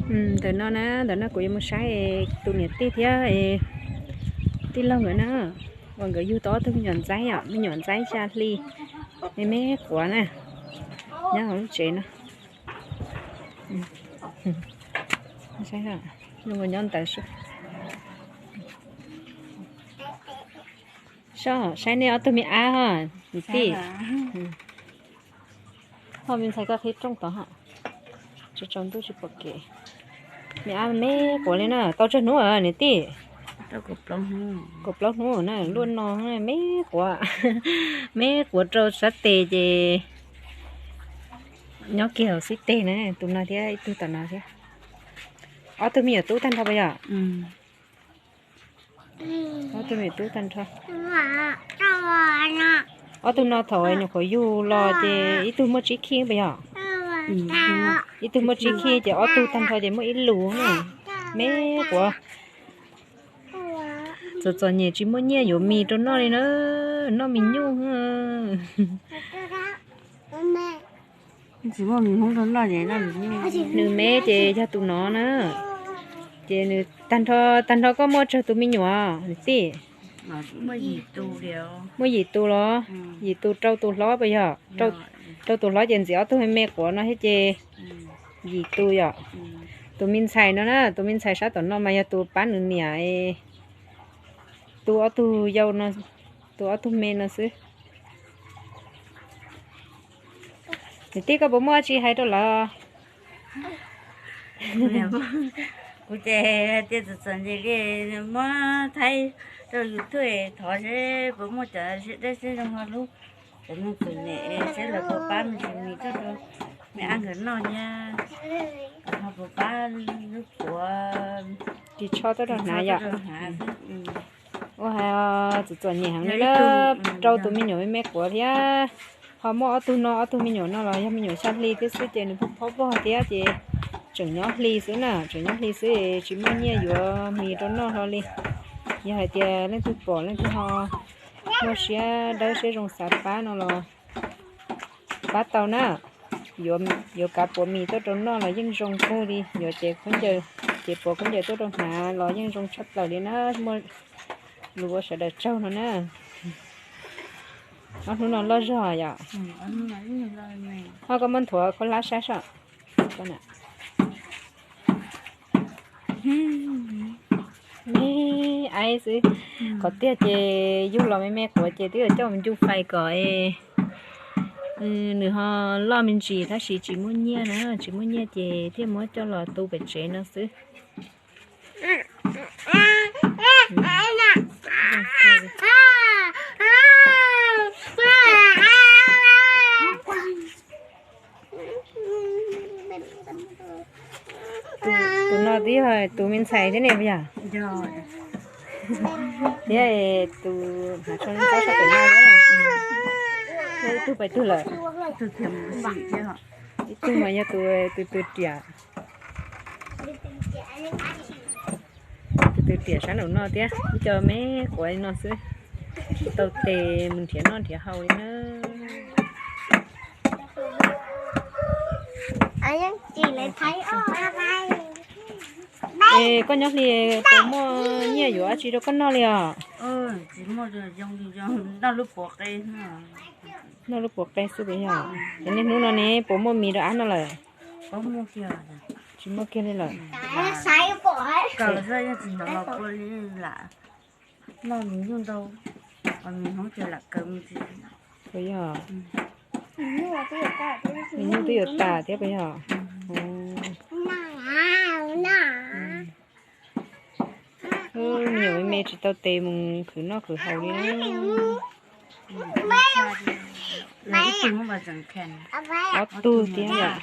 Ntawm no na, ntawm no kuv yuav mus saib tus niam tij thiab tij laug nkawd na, uas nkawd yug tau ob tug me nyuam ntxaib os, me nyuam ntxaib xya hli, me me quav na, nyob hauv lub tsev no. Nyob ntawd. Saib nej ob tug me ab ho, niam tij. Ho me ntxhais koj qhib rooj tod, tsaus ntuj tsis pom kev. Me ab me quav li na, tau tsawg hnub niam tij? Kaum plaub hnub na, luaj no me quav, me quav rau sab tes ces nyob kiag hauv xib teg na, tus no thiab ib tug tom no thiab. Ob tug me nyuam tub tag nrho puas yog? Ob tug me nyuam tub tag nrho. Ob tug no thaum nyuam qhuav yug los ces ib tug muaj tsib khij puas yog? Ib tug muaj tsib khij ces ob tug tag nrho ces muaj ib lus na. Me quav, txom txom nyem tsis muaj nyiaj yuav mis rau noj li na, noj mis nyuj. Nws me ces yog tus no na. Ces nws tag nrho, tag nrho koj muaj tsawg tus me nyuam niam tij? Muaj yim tus los? Yim tus, rau tus hlob puas yog? Rau tus hlob ces ntxiv ob tug me me quav no thiab ces yim tus yom. Tus me ntxhais no na, tus me ntxhais sab tom no mas yog tus pab nws niam tu ob tug yau no, tu ob tug me no xwb. Niam tij, koj puas muaj tsi hais rau lawv? Kuv ces tias txom txom nyem li, muab thaij rau YouTube thov seb puas muaj cov siab dawb siab zoo ho hlub cov neeg txom nyem seb lawv puas pab me ntsis mis tuaj rau me ab nkawd noj thiab, ho puas pab lub quav ris tsho tuaj rau hnav yom. Ua hais txom txom nyem heev li na, rau tus me nyuam me me quav thiab. Ho muaj ob tug no, ob tug me nyuam no los yog me nyuam xya hli thiab xwb ces nws phob phob vog thiab ces tseem nyob hli xwb na, tseem nyob hli xwb tsis muaj nyiaj yuav mis rau noj hlo li. Yog hais tias leej twg pom leej twg ho muaj siab dawb siab zoo xav pab no los pab tau na. Yuav kav puav mis tuaj rau noj los yeej zoo kawg li, yuav cev khaub ncaws, cev puav khaub ncaws tuaj rau hnav los yeej zoo tshaj plaws li na, muaj lus ua sawv daws tsaug no na. Ob hnub no loj zog yom. Ho koj muab nthuav khaub hlab saib soj. Me aib xwb. Qhov tiag ces yug los me me quav ces twb yuav coj mus ncu fais kom nws ho loj me ntsis tab sis tsis muaj nyiaj na, tsis muaj nyiaj ces thiaj muab coj los tu pem tsev no xwb. Tus no twb yog tus me ntxhais thiab ne puas yog? Thiab tus hnav tsho ntxaib sab pem no, ib tug pais twg lawm? Ib tug mas yog tus, tus tw riam. Tus tw riam sab nraum no thiab, ib co me quav li no xwb, tsis tau tes mus nrhiav noj nrhiav haus li na. Es koj nyob hli puas muaj nyiaj yuav dab tsi rau koj noj li os? Noj lub puav qe xwb puas yog? Es niaj hnub no ne puas muaj mis rau ab noj lawm? Tsis muaj kiag li lawm. Puas yog? Mis nyuj twb yuav tas thiab puas yog? Me nyuam me me tsis tau tes mus khwv noj khwv haus li na. Ob tug thiab yom.